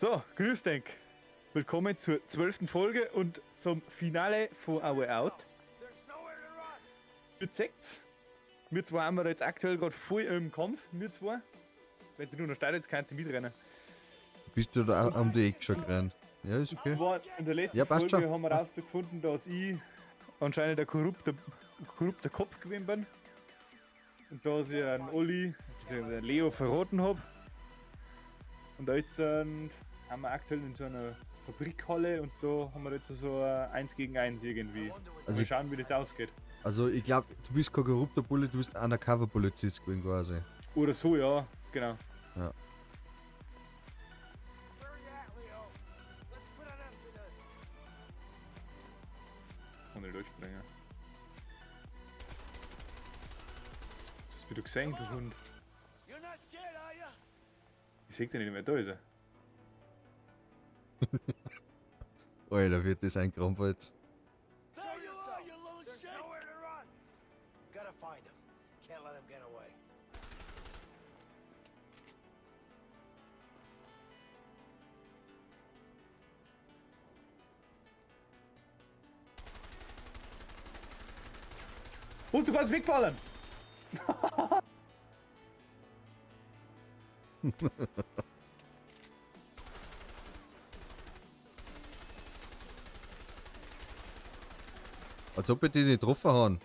So, grüß dich. Willkommen zur 12. Folge und zum Finale von A Way Out. Ihr seht's, wir zwei haben wir jetzt aktuell gerade voll im Kampf, wir zwei. Wenn sie nur noch startet, jetzt kann ich mitrennen. Bist du da um die Ecke schon gerannt? Ja, ist Und okay. zwar in der letzten Ja, passt Folge schon. haben wir rausgefunden, dass ich anscheinend ein korrupter Kopf gewesen bin. Und dass ich einen Olli, beziehungsweise einen Leo verraten hab. Und jetzt haben wir aktuell in so einer Fabrikhalle und da haben wir jetzt so ein 1 gegen 1 irgendwie. Also Mal schauen, wie das ausgeht. Also ich glaube, du bist kein korrupter Bulle, du bist Undercover-Polizist gewesen quasi. Oder so, ja, genau. Ja. Ohne durchspringen. Das bist du gesehen, du Hund. Ich seh den nicht mehr, da ist er. Alter, wird das ein Krampf jetzt. Was, du kannst wegballern! Als ob ich die nicht getroffen habe.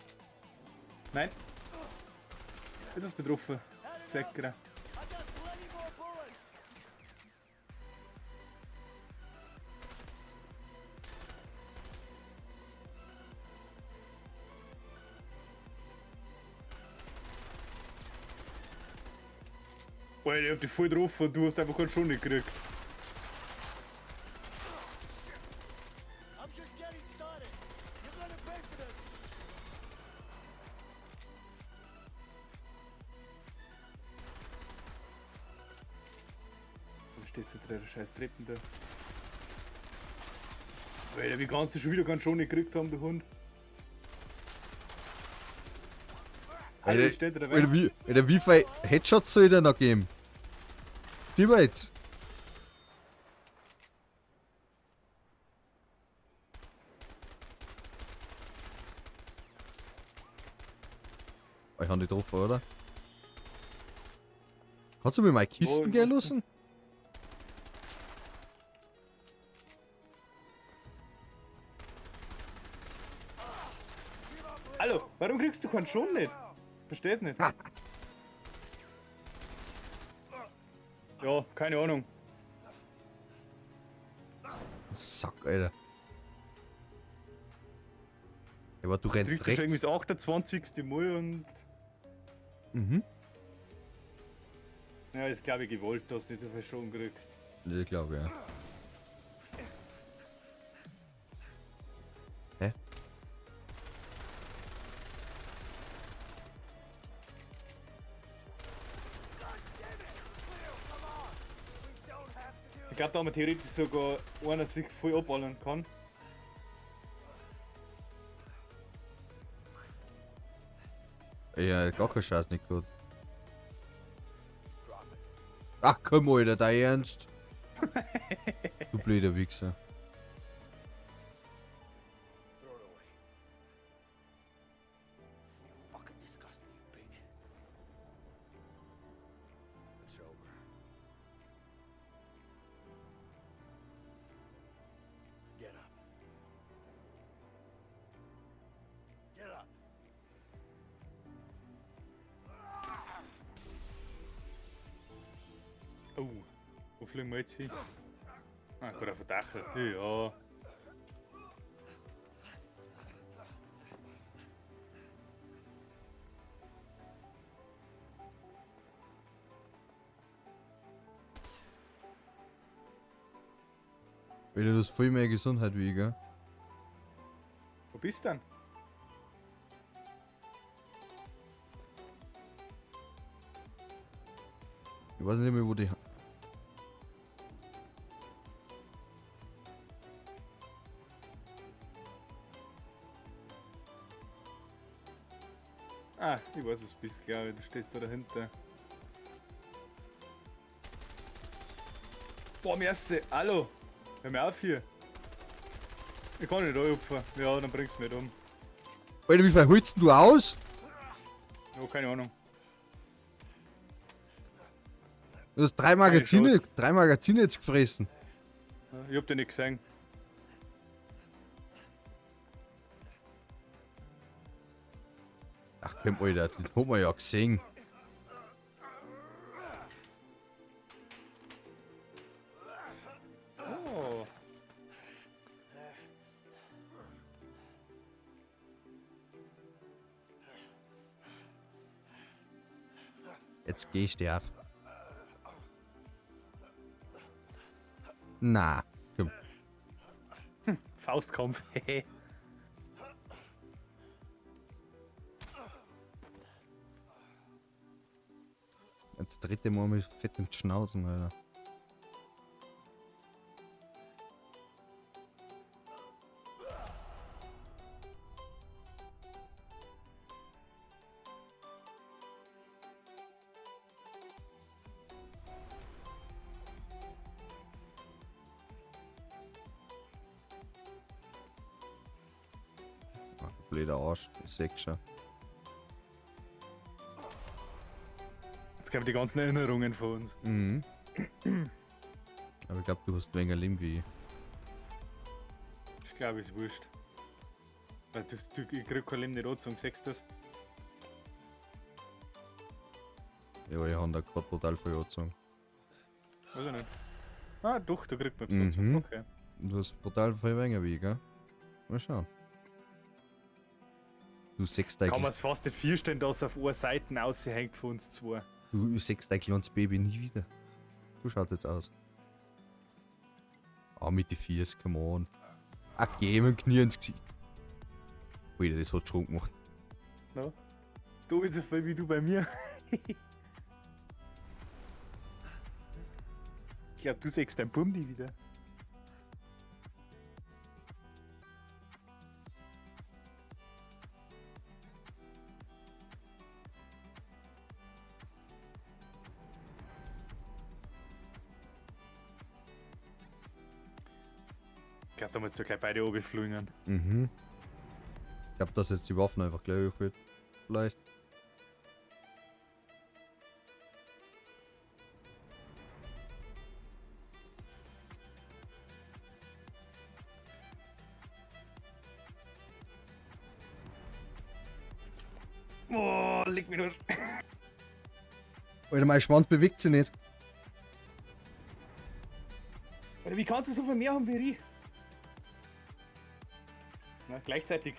Nein. Ist das betroffen? Säcker. Alter, ich hab dich voll getroffen und du hast einfach keinen Schon nicht gekriegt. Wo stehst du da, der scheiß Treppen da? Alter, wie kannst du schon wieder keinen Schon nicht gekriegt haben, du Hund? Alter, Alter, steht da Alter, wie viel Headshots soll ich denn noch geben? Gib mir jetzt. Ich hab die getroffen, oder? Kannst du mir meine Kisten Oh, gehen was lassen? Hallo, warum kriegst du keinen Schon nicht? Versteh's nicht. Ja, keine Ahnung. Sack, Alter. Ja, aber du rennst Kriegst du schon irgendwie rechts. das 28. Mal und. Mhm. Ja, ist glaube ich gewollt, dass du nicht so viel Schon kriegst. Ich glaube, ja. Hä? Ich glaube, da man theoretisch sogar einer sich voll abballern kann. Ja, gar keine Chance nicht gut. Ach komm, Alter, dein Ernst? Du blöder Wichser. Oh, wo fliegen wir jetzt hin? Ah, gerade auf den Dachel. Ja. Alter, du hast voll mehr Gesundheit wie ich, gell? Wo bist du denn? Ich weiß nicht mehr, wo die. Ah, ich weiß, was du bist, glaube ich. Du stehst da dahinter. Boah, merci. Hallo. Hör mir auf hier. Ich kann nicht anhupfen. Ja, dann bringst du mich um. Alter, wie viel holst denn du aus? Ja, keine Ahnung. Du hast drei Magazine jetzt gefressen. Ja, ich hab dich nicht gesehen. Ach komm, Alter, das hat man ja gesehen. Oh. Jetzt gehst du auf. Na, komm. Faustkampf. Hehe. Jetzt dritte Mal mit fetten Schnauzen, Alter. Ach, blöder Arsch, ich seh schon. Jetzt kommen die ganzen Erinnerungen von uns. Mhm. Aber ich glaube, du hast weniger Leben wie ich. Ich glaube, ist wurscht. Weil ich krieg kein Leben nicht angezogen, siehst du das? Ja, aber ich hab da gerade total viel angezogen. Weiß ich nicht. Ah, doch, da kriegt man etwas Mhm. Okay. Du hast brutal viel weniger wie ich, gell? Mal schauen. Du sechst dein, Kann man es fast nicht vorstellen, dass auf einer Seite aushängt von uns zwei. du sechst dein kleines Baby nie wieder. Du schaut jetzt aus. Ah, mit die Viers, come on. Ach, geh mit dem Knie ins Gesicht. Alter, das hat schon gemacht. No? Du bist so viel wie du bei mir. Ich glaube, du sägst dein Bum die wieder. Ich glaube, da musst du gleich beide runterfliegen. Mhm. Ich glaube, dass jetzt die Waffen einfach gleich aufhört. Vielleicht. Oh, leg mich durch. Alter, mein Schwanz bewegt sich nicht. Alter, wie kannst du so viel mehr haben wie ich? Na, gleichzeitig.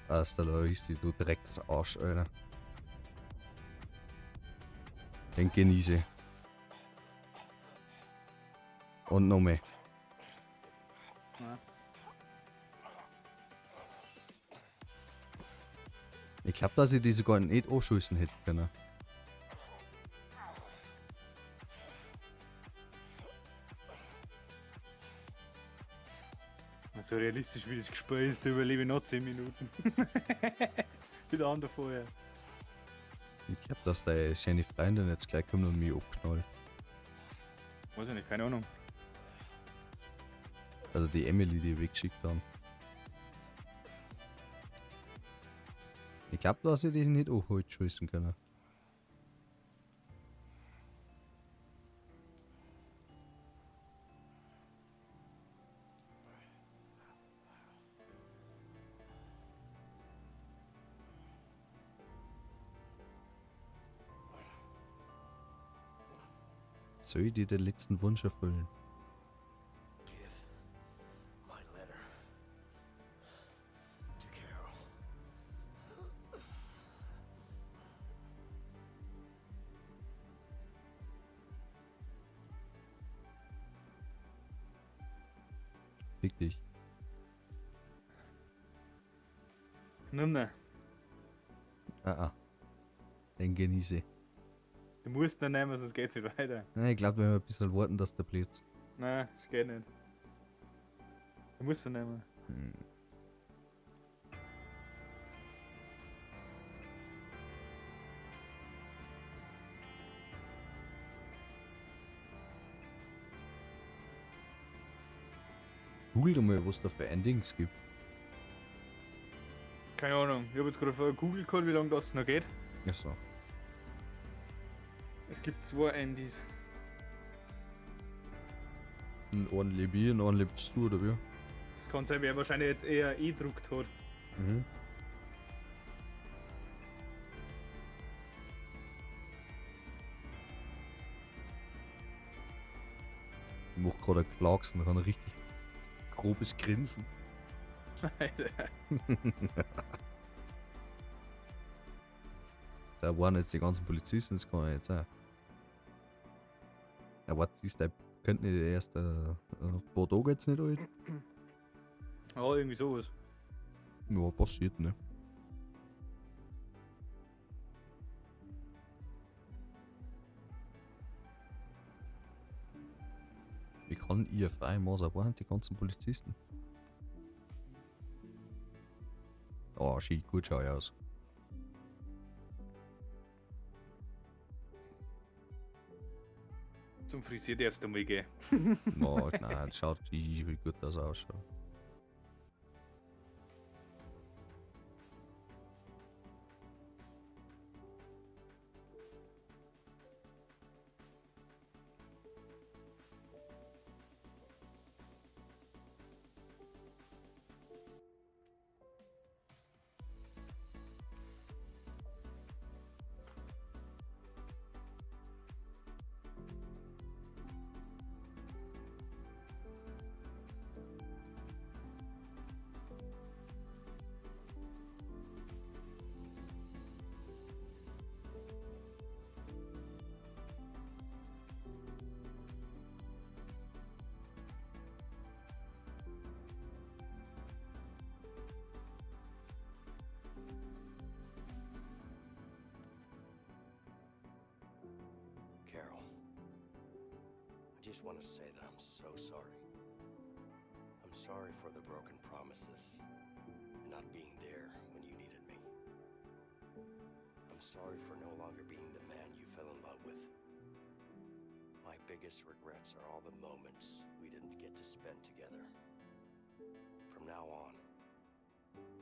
Hasta la vista, du dreckiges Arsch, Alter. Den genieße. Und noch mehr. Ja. Ich glaube, dass ich die sogar nicht anschießen hätte können. So realistisch wie das Gespräch ist, da überlebe ich noch 10 Minuten. Wieder an vorher. Ich glaube, dass deine schöne Freundin jetzt gleich kommt und mich abknallt. Weiß ich nicht, keine Ahnung. Also die Emily, die weggeschickt haben. Ich glaube, dass ich dich nicht anschießen können. Soll ich dir den letzten Wunsch erfüllen? Give my letter to Carol. Fick dich. Nimm ne. Ah, ah. Den genieße. Du musst ihn nehmen, sonst geht's nicht weiter. Ja, ich glaube, wenn wir ein bisschen warten, dass der blitzt. Nein, das geht nicht. Du musst ihn nehmen. Hm. Google doch mal, was da für Endings gibt. Keine Ahnung. Ich habe jetzt gerade vorher Google geholt, wie lange das noch geht. Ach so. Es gibt zwei Endings. Ein ordentlich Bier, ein ordentlich bist du, oder wie? Das kann sein, wer wahrscheinlich jetzt eher eh druckt hat. Mhm. Ich mach gerade ein Klagsen, ein richtig grobes Grinsen. Alter. Da waren jetzt die ganzen Polizisten, das kann ja jetzt sein. Ja, warte, ist der könnte nicht erst ein paar Tage jetzt nicht alt? Ja, irgendwie sowas. Ja, passiert, ne? Wie kann ihr frei Maser waren die ganzen Polizisten? Oh, sieht gut schau ich aus. Zum Frisier darfst du mal gehen. Oh, nein, das schaut, wie gut das ausschaut. Carol, I just want to say that I'm so sorry. I'm sorry for the broken promises and not being there when you needed me. I'm sorry for no longer being the man you fell in love with. My biggest regrets are all the moments we didn't get to spend together. From now on,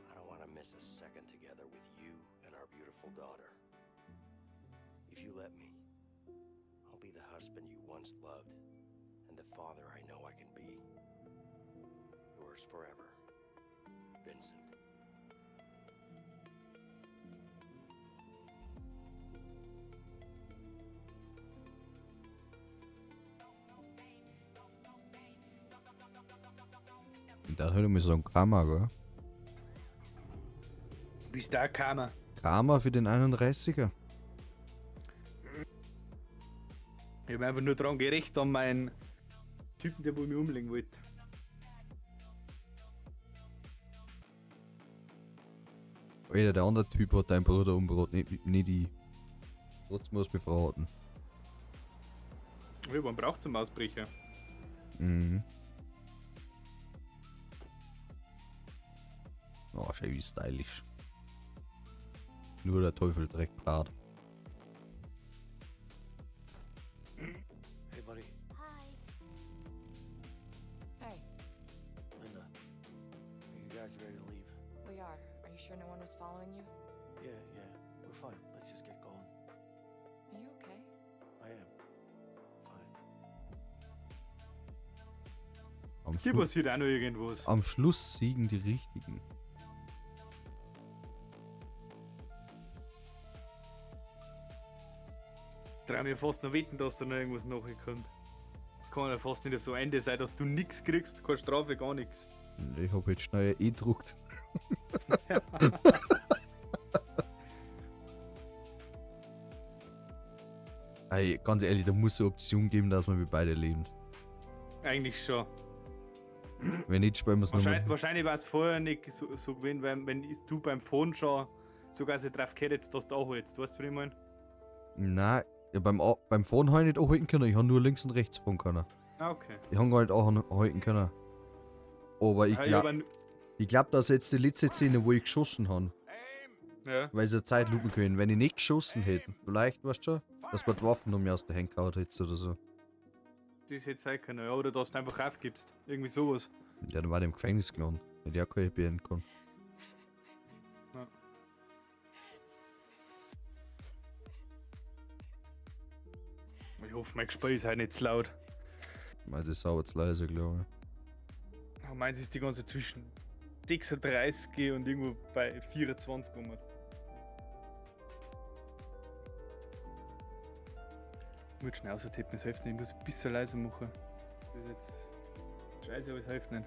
I don't want to miss a second together with you and our beautiful daughter. If you let me, I'll be the husband you once loved and the father I know I can be. Yours forever, Vincent. Und dann halt immer sagen Karma, gell? Bis da kam er. Karma für den 31er. Ich habe einfach nur dran gerecht an meinen Typen, der wohl mich umlegen wollte. Alter, der andere Typ hat deinen Bruder umgebracht, nicht ich. Trotzdem muss mich verraten. Ja, man braucht zum Ausbrecher. Mhm. Oh, schau, wie stylisch. Nur der Teufel trägt Bart. Hey, buddy. Hi. Hey, Linda. Are you guys ready to leave? we are. Are you sure no one was following you? Yeah. We're fine. Let's just get going. Are you okay? I am. Fine. Am, Hier Schlu passiert auch noch irgendwas. am Schluss siegen die Richtigen. Trau mir fast noch wetten, dass da noch irgendwas nachkommt. Kann ja fast nicht so Ende sein, dass du nichts kriegst, keine Strafe, gar nichts. Ich hab jetzt schnell eh gedruckt. Ey, ganz ehrlich, da muss es eine Option geben, dass man wir beide leben. Eigentlich schon. Wenn nicht, spielen wir es Wahrscheinlich, nochmal. wahrscheinlich war es vorher nicht so gewesen, weil wenn du beim Phone schon sogar so drauf gehört hättest, dass du auch holst. Weißt du, was ich meine? Nein, ja, beim Phone habe ich nicht anhalten können. Ich habe nur links und rechts fahren können. Ah, okay. Ich habe gar nicht anhalten können. Aber ich Ah, ich glaube, hab einen- glaub, dass jetzt die letzte Szene, wo ich geschossen habe, ja. weil sie Zeitlupen können. Wenn ich nicht geschossen hätte, vielleicht, weißt du schon, dass man die Waffen um mich aus der Hand gehauen hätte oder so. Das hätte sein können, ja. Oder dass du einfach aufgibst. Irgendwie sowas. Ja, dann war der im Gefängnis gelandet. Hätte ja kein Happy End können. Ja. Ich hoffe, mein Gespräch ist halt nicht zu laut. Ich meine, das ist sauber zu leise, glaube ich. Ja, meins ist die ganze zwischen 36 und irgendwo bei 24 rum. Ich muss schnell austippen, das hilft nicht. Ich muss ein bisschen leiser machen. Das ist jetzt scheiße, aber es hilft nicht.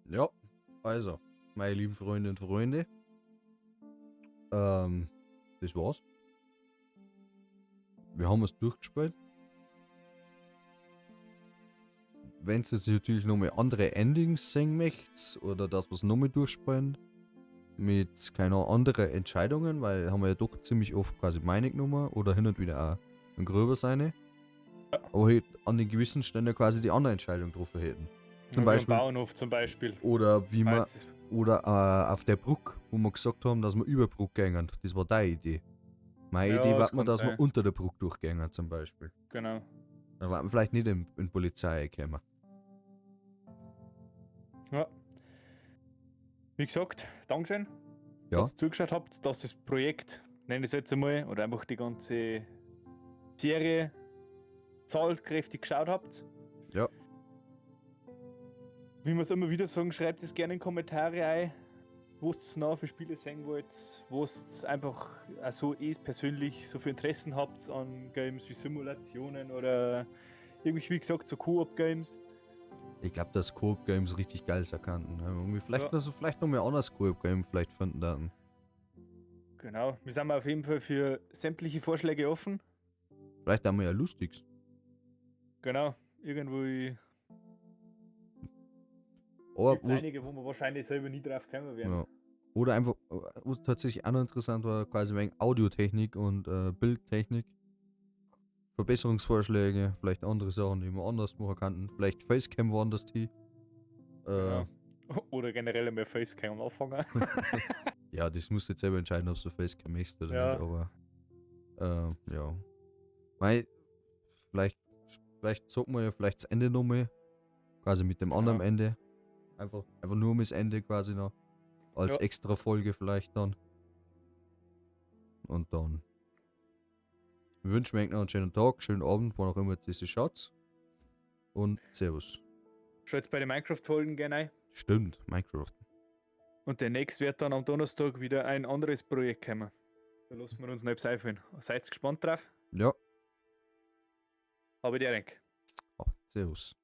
Ja, also, meine lieben Freunde und Freunde, das war's. Wir haben es durchgespielt. Wenn ihr jetzt natürlich noch mal andere Endings sehen möchtet oder dass wir's noch mal durchspielen, mit keiner anderen Entscheidungen, weil haben wir ja doch ziemlich oft quasi meine genommen oder hin und wieder auch ein Gröber seine. Ja. Aber halt an den gewissen Stellen ja quasi die andere Entscheidung getroffen hätten. Zum Ja, wie am Beispiel. Bauernhof zum Beispiel. Oder wie man, Falls es oder auf der Brücke, wo wir gesagt haben, dass wir über Brücke gingen. Das war deine Idee. Meine Ja, Idee war das mal, kann dass wir sein. unter der Brücke durchgingen zum Beispiel. Genau. Da waren wir vielleicht nicht in Polizei gekommen. Ja. Wie gesagt, Dankeschön, Ja. dass ihr zugeschaut habt, dass das Projekt, nenne ich es jetzt einmal, oder einfach die ganze Serie zahlkräftig geschaut habt. Ja. Wie wir es immer wieder sagen, schreibt es gerne in Kommentare ein, was ihr noch für Spiele sehen wollt, was ihr einfach auch so eh persönlich so für Interessen habt an Games wie Simulationen oder irgendwie, wie gesagt, so Koop-Games. Ich glaub, dass Koop-Games richtig geil sein könnten. Und wir vielleicht Ja. noch so, vielleicht noch mal anders Koop-Game vielleicht finden dann. Genau, wir sind auf jeden Fall für sämtliche Vorschläge offen. Vielleicht haben wir ja Lustiges. Genau, irgendwo Aber gibt's wo einige, wo wir wahrscheinlich selber nie drauf kommen werden. Ja. Oder einfach, was tatsächlich auch noch interessant war, quasi wegen Audiotechnik und Bildtechnik. Verbesserungsvorschläge, vielleicht andere Sachen, die wir anders machen könnten. Vielleicht Facecam woanders hin. Genau. Oder generell mehr Facecam anfangen. Ja, das musst du jetzt selber entscheiden, ob du Facecam möchtest oder Ja. nicht, aber ja. Mei, vielleicht zocken wir ja vielleicht das Ende nochmal. Quasi mit dem anderen Ja. Ende. Einfach nur um das Ende quasi noch. Als Ja. extra Folge vielleicht dann. Und dann wünschen wir euch noch einen schönen Tag, schönen Abend, wann auch immer ihr das schaut. Und Servus. Schaut bei den Minecraft-Folgen gerne ein. Stimmt, Minecraft. Und demnächst wird dann am Donnerstag wieder ein anderes Projekt kommen. Da lassen wir uns noch etwas einfallen. Seid gespannt drauf. Ja. Aber der Denk. Oh, servus.